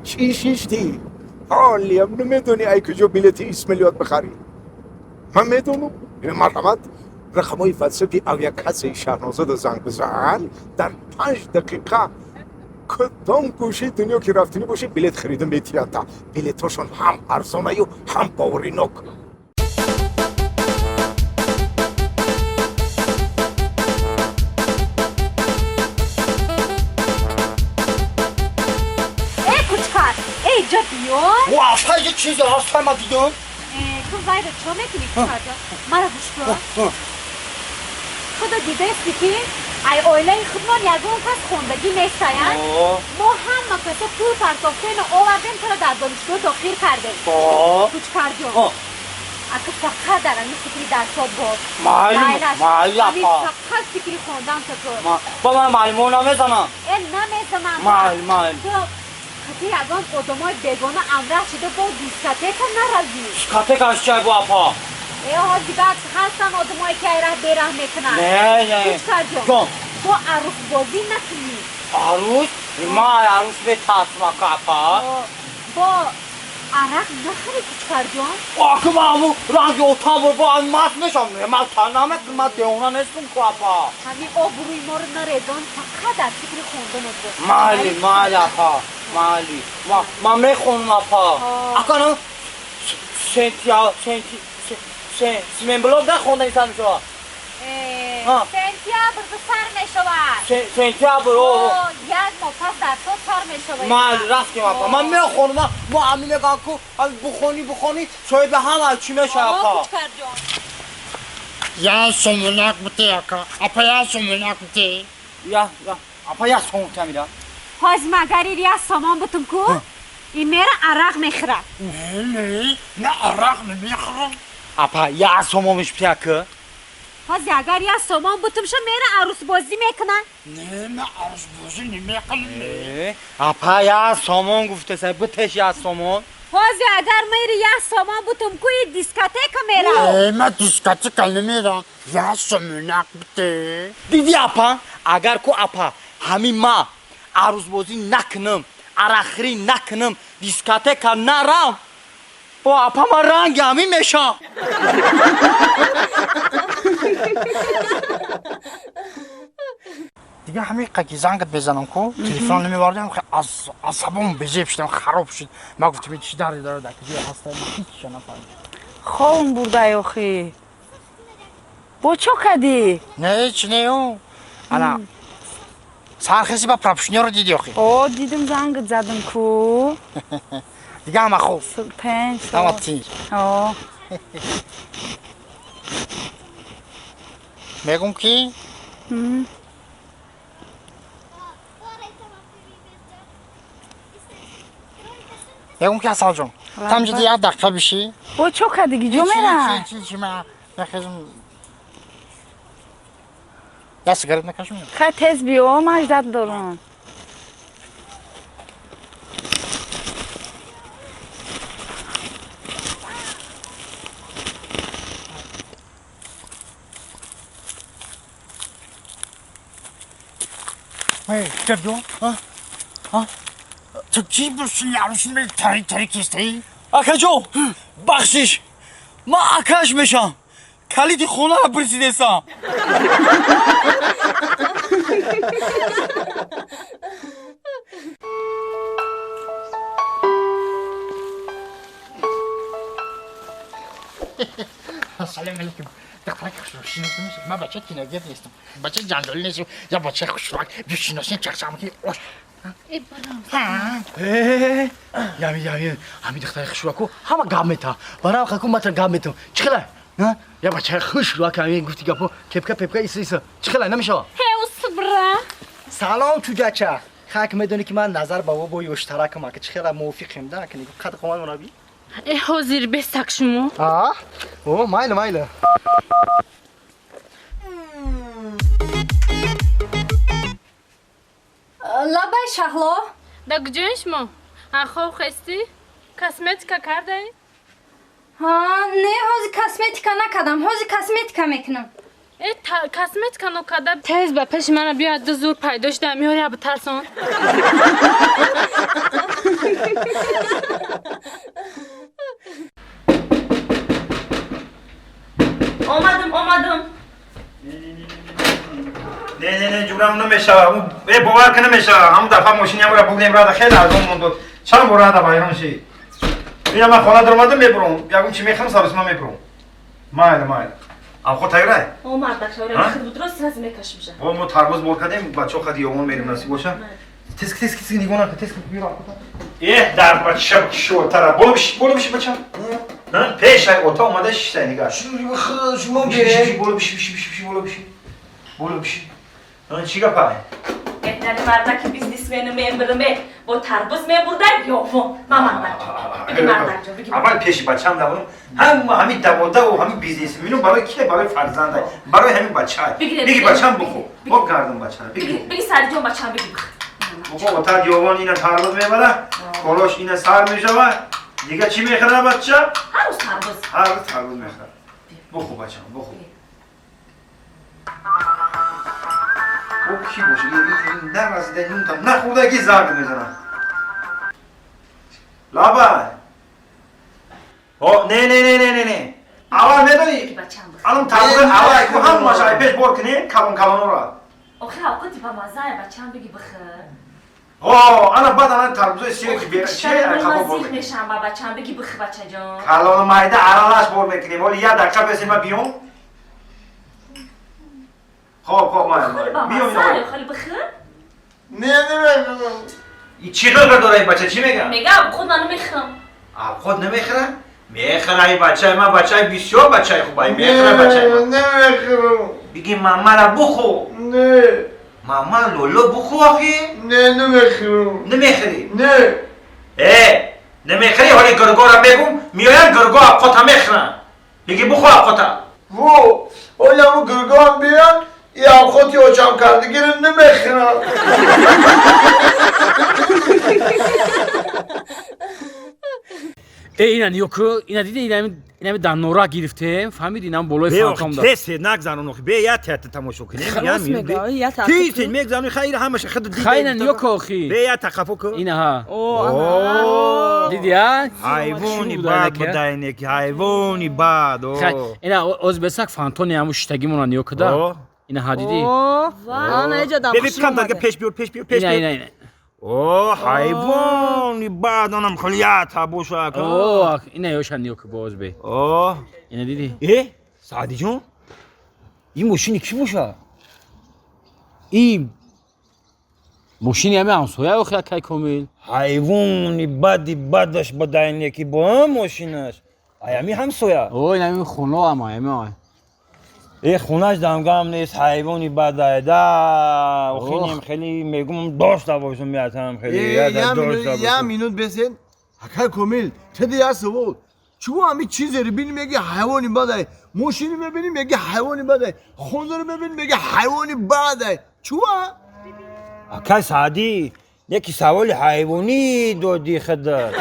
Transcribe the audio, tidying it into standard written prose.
Чӣ шиштӣ? Ҳолиам намедонӣ ай куҷо билети Исмаилиёт бихарӣ. Ман медонам. Марҳамат, рақамҳои ватсапи авиакассаи Шаҳнозада занг бизан. Дар 5 дақиқа кадом гӯшаи дунё ки рафтанӣ бошӣ, билет харида метиҳанда. Билетҳошон ҳам арзонаю, ҳам боваринок. Э, кучкар, э, иҷа биё. Ва апа, чизе ҳаст, ма дидам. Ту вайра чо мекунӣ, кучкарҷон? Мара гӯш кун. Худо дидасти, ки ай оилаи худмон ягон кас хондагӣ нестаянд. Мо ҳама каса пул партофтену овардем, туро дар донишгоҳ дохил кардем. Кучкарҷон, ака, фақат дар ами фикри дарсот бош. Майли, апа. Фақат фикри хондан та кун. Ба ман муаллимо намезанам. Э, намезанам. Майли, майли. Ту қати ягон одамои бегона амраҳ шуда, бо дискотека наравӣ. Дискотека чай бо, апа? Э, ҳози баъд ҳастан одамое, ки айраҳ бераҳ мекунанд. Не, не. Кучкарҷон, бо арӯсбозӣ накунӣ. Арӯс? Ма арӯс метарсам, апа. Бо арақ нахӯри, кучкарҷон. Ака, ма ҳамун ранги отам бо маст мешам. Ман намекунам, ман девона нестам ку, апа. Ҳамин обрӯи моро нарезон, фақат дар фикри хонданат бош. Майли, майли, апа, майли. Ман мехонам, апа. Ака, на сентя сенти сменблок нахондани сар мешавад? Сентябр сар мешавад. Сентябр. Як моҳ пас дарсот сар мешавад. Майли, рафтем, апа, ман мехонам. Мо ами мегӯям ку, бухонӣ, бухонӣ, соҳиби ҳама чӣ мешавад, апа. Я сомонак бите, ака. Апа, я сомонак бите. Я, я, апа, я сомон тамира. Ҳоз магари я сомон бутум ку, и мера арақ мехӯрад. Не, не, на арақ намехӯрам. Апа, я сомониш бите, ака. Ҳози агар я сомон бутумша, мера арӯсбозӣ мекунад. Не, на арӯсбозӣ намекунам. Апа, я сомон гуфтеса, битеш я сомон. Ҳози агар мери я сомон бутум ку, и дискотека мера. Э, ма дискотека намерам. Я сомонак бите. Диди, апа, агар ку, апа, ҳамин ма арӯсбозӣ накунам, арақхӯрӣ накунам, дискотека нарам, бо апа, ман ранги ҳамин мешам. Дига ҳамин қаки зангат мезанам ку, телефон намевардам, аз асабом безеб шудам, хароб шуд. Ма гуфтам, чӣ дарде дорад, дар куҷо ҳаста, ҳечша нафаҳмидам. Ховм бурдай охи. Бо чо кадӣ? Не, ҳеч не, ю ана сархеси ба пропушнёро диди охи? О, дидим, зангат задам ку. Дига ҳама хуб? Пенҷ. Ҳама тинҷ? О. Мегум ки мегум ки, Асалҷон, тамҷиди як дақиқа бишӣ. Бо чо кадиги, ҷо мера? Чи, ма мехезм, я сигарет мекашам. Хай, тез биё, ман ждать дорам. Ҷабҷон, ту чӣ буши, арӯси тари тари кистаӣ? Акаҷон, бахшиш, ман акаш мешам, калиди хонаро пурсидесам. Салом алейкум, духтараки хушрӯ, шинос намешавӣ? Ман бачаи киногир нестам, бачаи ҷанҷолӣ нестам, я бачаи хушрӯак бишиносем, чақчақ мекунӣ, ош. Ями, ями, ҳами духтари хушрӯаку ҳама гап мета, барам хаку матра гап метам. Чӣ хела я бачаи хушрӯак, ҳами гуфти гапо, кепка пепка, иса иса, чӣ хела намешава? Ҳевсбра. Салом, чуҷача. Хак медонӣ, ки ман назар ба бо ёштаракам, ака, чӣ хела мувофиқем да, ака, қад қомат мураби. Э, ҳозир бестак шумо. А? О, майли, майли. Лабай, Шаҳло. Да куҷои шумо? Хоб хестӣ? Косметика кардаӣ? Ҳа, не, ҳозир косметика накардам, ҳозир косметика мекунам. Э, косметика нокарда тез ба пеши мана биёяд, ду зур пайдо шуда, меоря, битарсон. Омадам, омадам. Не, не, не, ҷурам намешава. Э, бовар ка намешава. Ҳамун дафъа мошиниамро бурдем, рада хеле арзон монд. Чанд бор рада вайрон шид. Ина ман хона даромадам, мебурам. Ягон чи мехӯрам, саросима мебурам. Майли, майли. Авхо тайёрай? О, мардак шавра, хидбудро сразу мекашимша. О, мо тарбуз бор кардем, бачаҳо хади ёвон мерим, насиб боша. Тез, тез, тез, нигоҳ накун, тез биёр. Э, дар бача шотара. Боло биши, боло биши бача. Пешай ота омада шиштай нигоҳ. Шумо бере. Боло биши, биши, биши, боло биши. Боло биши. Чӣ гапай? Беҳтари мардаки бизнесмену мембириме, бо тарбуз мебурдай ёвон. Ма мардак. Биги мардакҷон, биги. Аввал пеши бачаам давонам. Ҳама ҳамин даводаву ҳамин бизнесмену барои кие? Барои фарзандай, барои ҳамин бачай. Биги бачаам бухӯ. Бо гардам бачара. Биги. Биги сариҷон бачаам биги бихӯ. Бухӯ, ота ёвон ина тарбуз мебара, колош ина сар мешава. Дига чӣ мехӯра бача? Ҳар рӯз тарбуз. Ҳар рӯз тарбуз мехӯра. Бухӯ бачаам, бухӯ. О, ки боша? Нарасида нунтам нахӯрда ки занг мезанам. Лабай. О, не, не, не, не, не, не. Аввал медонӣ? Алам тарбуз аввал ку ҳамааш ай пеш бор кунем, калон калонора. Охи авқоти ба маззая бачаам биги бихӯр. О, ана баъд ана тарбузои сиё ки бера чи ай қафо бор мекунем. Мешам ба бачаам биги бихӯр бачаҷон. Калону майда аралаш бор мекунем. Ҳоли як дақиқа бесем ма биём. Хоб, хоб, майли, майли. Биём ино. Хеле бихӯр. Не, не, не. Чӣ хел дора ин бача, чӣ мегӯяд? Мега худ ман намехӯрам. Худ намехӯра? Мехӯра ин бачаи ман, бачаи бисёр бачаи хубай. Мехӯра бачаи ман. Намехӯрам. Биги мамара бухӯ. Не. Мама лоло бухӯ охи? Не, намехӯрам. Намехӯрӣ? Не. Э, намехӯрӣ, ҳоли гургора мегум, меоянд гурго абқота мехӯранд. Биги бухӯ абқота. Во, ҳоли ҳамун гургоам биёянд, и абқоти очам кардагиро намехӯрам. Э, ина нигоҳ кун, ина диди, инами дар нора гирифтем, фаҳмиди, инам болои фантом да. Тез нагзарон охи, бе я театр тамошо кунем. Тез тез мегзаронӣ, хайр ҳамаша худ дида. Хай ина нигоҳ кун охи. Бе я тақафо кун. Ина ҳа. Диди а? Ҳайвони бад будай неки, ҳайвони бад. Хай, ина оз бесак фантони ҳамун шиштагимона нигоҳ куда. Ина ҳа диди? Ана эҷа дам. Бе камтар пеш биёр, пеш биёр, пеш биёр. Ина, ина. О, ҳайвони бад, онам хеле боша. О, ина ёша нигоҳ кун боз бе. О, ина диди? Э, Саъдиҷон, ин мошини кӣ боша? Ин мошини ҳами ҳамсоя охи акай Комил. Ҳайвони бади бадаш бадай неки бо мошинаш. Ай ҳами ҳамсоя? О, ин ҳами хонаам, ҳами. Э, хонаш дамгам нест, ҳайвони бадай да. Охинем хеле мегум дошта бошум меатам хеле. Я минут бесен. Акай Комил, теди я савол. Чу ҳами чизеро бинӣ меги ҳайвони бадай, мошини мебинӣ меги ҳайвони бадай, хонаро мебинӣ меги ҳайвони бадай. Чуа? Акай Саъдӣ, яки саволи ҳайвонӣ додӣ худат.